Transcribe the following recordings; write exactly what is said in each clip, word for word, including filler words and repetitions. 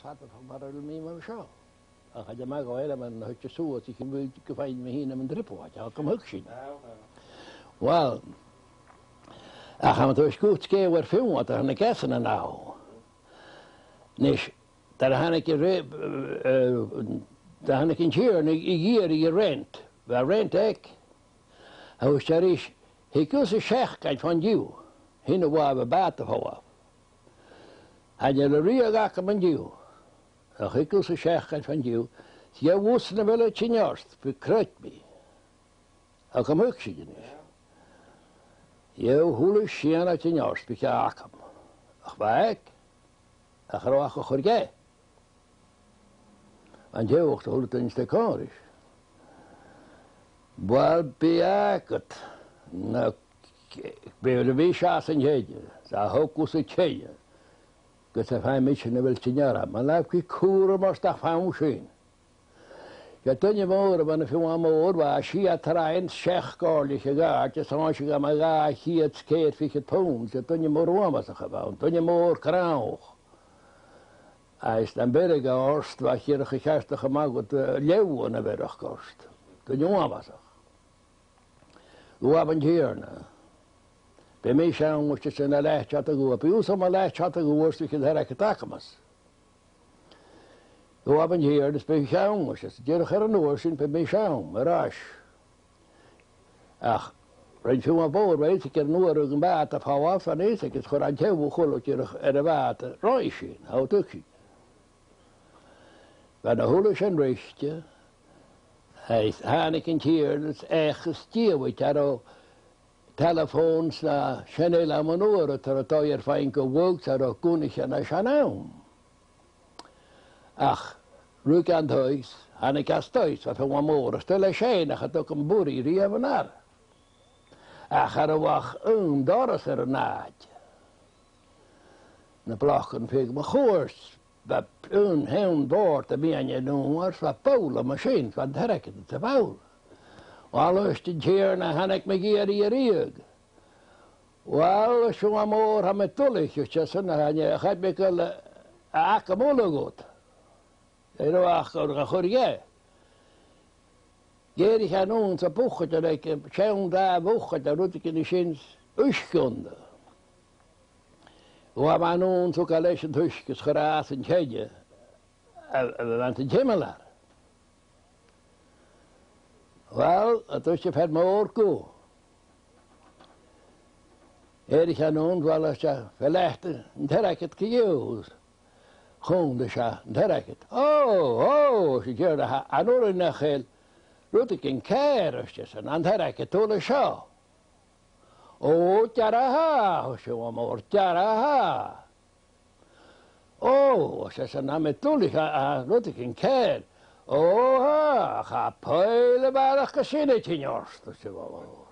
fada, fada, fada, mar a bheil mi mar seo. Ach chan eil mi ag ràdh gu bheil mi a' tighinn suas, is gu bheil, gu bheil mi fhìn nam dripeadh, ach gum thuig sinn. Uill, ach tha mi a' tuigsinn gu bheil sgeul air feadhainn a thàinig às an àite. Nis, dar a thàinig an rè-, eh, dar a thàinig an Tighearna a dh'iarraidh a' rent, bha rent aige. Agus thuirt e ris, thig thusa seachdain bhon-diugh, sin a bha a' bhàta a' falbh. Chan eil an rìoghachd agam an-diugh. Ach thig thusa seachdain bhon-diugh, 's gheibh thusa na bheil a' tighinn ort, bidh, creid mi. Ach am thuig sibh a-nis? Gheibh a h-uile sìon a' tighinn ort, bidh e agam. Ach bha aige, ach cha robh e a' cur dheth. An dèidh a h-uile duine a-staigh còmhla ris. Uill, bidh agad, na, bidh, bidh sibh às an tèid, 's a thog thusa tèid, gus am faigh mise na bheil a' tighinn orm. An leig thu cùram ort ach am faigh thu sin. Gu duine mòr a bha na feadhainn mòr, bha sia troighean, seachd òirlich a dh'àirde, is an uair sin gam dhà cheud 's ceithir fichead punnd, gu duine mòr uabhasach a bh' ann, duine mòr cranach. Agus nam biorach ort, bha e dìreach a' ceartachadh a-mach dhut, eh, leòmhann a bhiorach ort. Duine uabhasach. Uair an Tighearna. Bidh mise ann, thuirt esan, a leithid a dh'fhaodadh, bidh thusa ann a leithid a dh'fhaodadh, is bidh an t-airgead agamsa. Uair an Tighearna, is bidh mise ann, thuirt esan, dìreach air an uair sin, bidh mise ann, air ais. Ach rinn feadhainn mòr, bha fios aig an uair a bha am bàta a' falbh, bha fios aige, is chuir e an taobh a chòmhla dìreach air a' bhàta roimhe sin, tha thu a' tuigsinn. Bha na h-uile sìon ruigte, agus thàinig an Tighearna is each is dìomhaid, cha robh telephone 's na sìon eile ann an uair a, cha robh dòigh air faighinn gu bhog, cha robh gunnaichean no seann àm. Ach ruith e an taigh, thàinig e a-staigh, 's bha feadhainn mòr a-staigh leis fhèin, ach cha tug am burraidh riamh an aire. Ach cha robh ach aon doras air an àite. Na blocan phing mun cuairt, bha aon, aon bhòrd a' mìneachadh an uair, 's bha bobhla mar sin, 's bha an t-airgead sa bhobhla. Uill, thuirt an Tighearna, thàinig mi ag iarraidh a-riamh. Uill, a chlann mhòr, tha mi duilich, thuirt esan, a Sheonag, chaidh mi gu, eh, agam uile dhut. Air a bhith gu, gu cur dheth. Dh'èirich e a-nuas a' bhucaidean aige, seann dà bhucaidean, rudeigin a sin, uisge annta. Bha e a-nuas a' gabhail leis an t-uisge is chuir e às an teine a, a bha anns an t-similear. Uill, a thuirt am fear mòr gu. Dh'èirich e a-nuas, uill, ars esan, feuch leat an t-airgead co-dhiù. Chunna seo an t-airgead. Ò, ò, ars an Tighearna, tha, an urrainn nach eil rudeigin ceàrr, ars esan, an t-airgead uile seo? Ò, dearbha, ars a' bhò mhòr, dearbha. Ò, ars esan, tha mi duilich, a, a, rudeigin ceàrr. Ò, tha, tha poile a-bharrachd gu sin a' tighinn ort, ars a' bhò mhòr.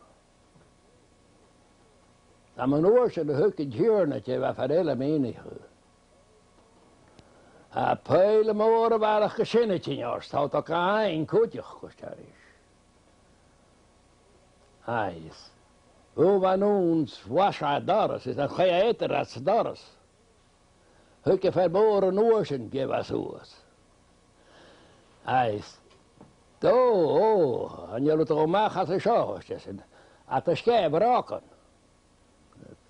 Nam uair sin a thuig an Tighearna dè bha am fear eile a' mìneachadh. Tha poile mòr a-bharrachd gu sin a' tighinn ort, tha thu a' dol ga fhaighinn cuideachd, ars esan ris. Agus, ò, bha e a-nuas, bha seo an doras, is an chaidh e eadar às an doras. Thuig am fear mòr an uair sin dè bha suas. Agus, ò, ò, chan eil thu a' dol a-mach às a seo, ars esan. Tha thu a' sgàth bhrògan.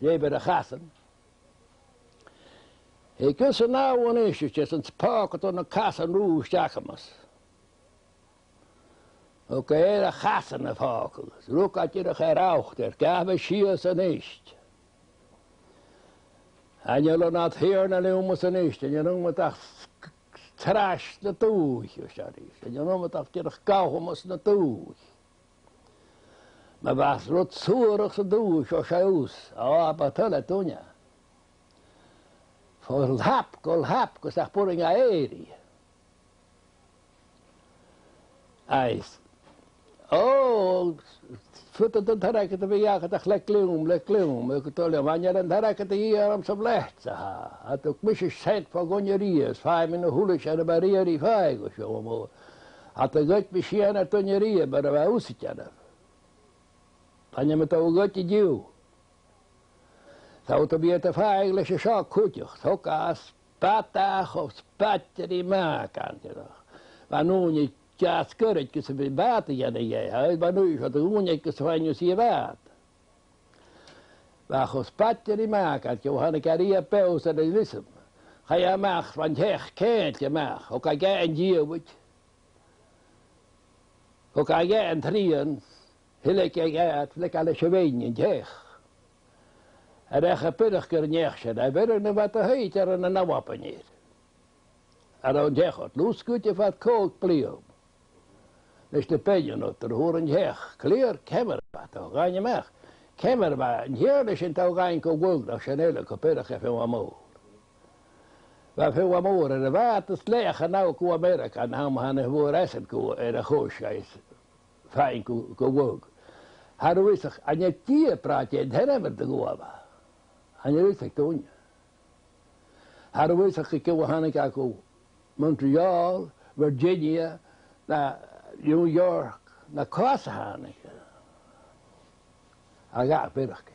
Leugh mi air a chasan. Thig thusa a-nall a-nis, ars esan, 's pòg thu na casan rùisgte agamsa. Thug e air a chasan a phògadh, 's rug e dìreach air fhaotainn air, gabh e sìos a-nis. Chan eil an Tighearna leamsa a-nis, chan eil annam ach s-, s-, tràigh na dùthcha, ars esan ris. Chan eil annam ach dìreach gabhamas na dùthcha. Ma bhios rud suarach san dùthaich, seo sibh thusa, ò, bha tuilleadh duine. Fo lhab gu lhab gus nach b' urrainn dha èirigh. Agus, ò, faodaidh tu an t-airgead a bhith agad ach le gliom, le gliom, agus dol leam, chan eil an t-airgead a dhìth ormsa leatsa, tha. Cha tug mise cent bho dhuine riamh, is faigh mi na h-uile sìon a bha riamh ri fhaighinn, ars a' bhò mhòr. Cha do ghoid mi sìon air duine riamh, mar a bha thusa a' dèanamh. Chan eil mi a' dol a ghoid an-diugh. Tha thu a' bhith air do phàigheadh leis an seo cuideachd, thog e às bàta cho spaideil ri màgan, you know. Bha an ùine deas goirid gus am biodh bàta a' dèanamh dheth, tha, bha an ùine seo an ùine gus am faigheadh sibh bàta. Bha e cho spaideil ri màgan, gu thàinig e ri a' bheò-sa air an fhiosam. Chaidh e a-mach bhon teach ceangailte a-mach, thog e an dìomhaid. Thog e an trian, thilg e a dh'àite, leig e leis a' bheinn an t-each. Air a' bhiorach gur n-each sin, a' bhiorach na bha a' tighinn air an an abhainn air. Air an t-each, lùsgaid a bha còig bliadhna. Leis na beinn ud, air a fhuair an t-each, clear, ciamar a bha, thog e a-mach. Ciamar a bha, an t-each leis an thog e gu bhog, no sin eile, gu biorach air feadh mòr. Bha feadh mòr air a' bhàta a' sìneadh a-null gu Ameireaga, an àm a thàinig a' bhùrn-easain gu, air a' chois, is faighinn gu, gu bhog. Tha thu a' smaoineachadh, an e Dia a bhrath dè an t-ainm a bh' air do ghuava? An e thu a' smaoineachadh dùin? Tha thu a' smaoineachadh gu bheil e a' tighinn gu Montreal, Virginia, no New York, no càit a thàinig e. A dhà bhiorach.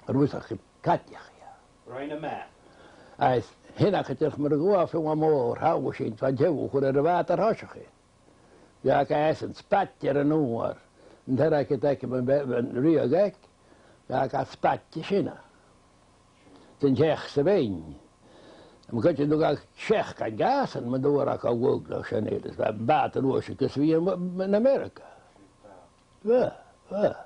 Tha thu a' smaoineachadh càit a chaidh e. Rinn e math. Agus sin a' chuid mar a ghabh feadh mòr, tha thu a' smaoineachadh, an t-each a chuir e air a' bhàta air thoiseach e. Bha e ag easaint spaideil air an uair. An t-earrach a dh'fhàg e, bha, bha, bha an riagh aige, bha e ag spaideil sin e. Dhan t-each 's a' bheinn. Am cuid a thug e seachad gun gàsan, mun d' fhuair e gu bhog no sin eile, bha, bha e an uair sin gus a bhith ann, ann an Ameireaga. Bha, bha.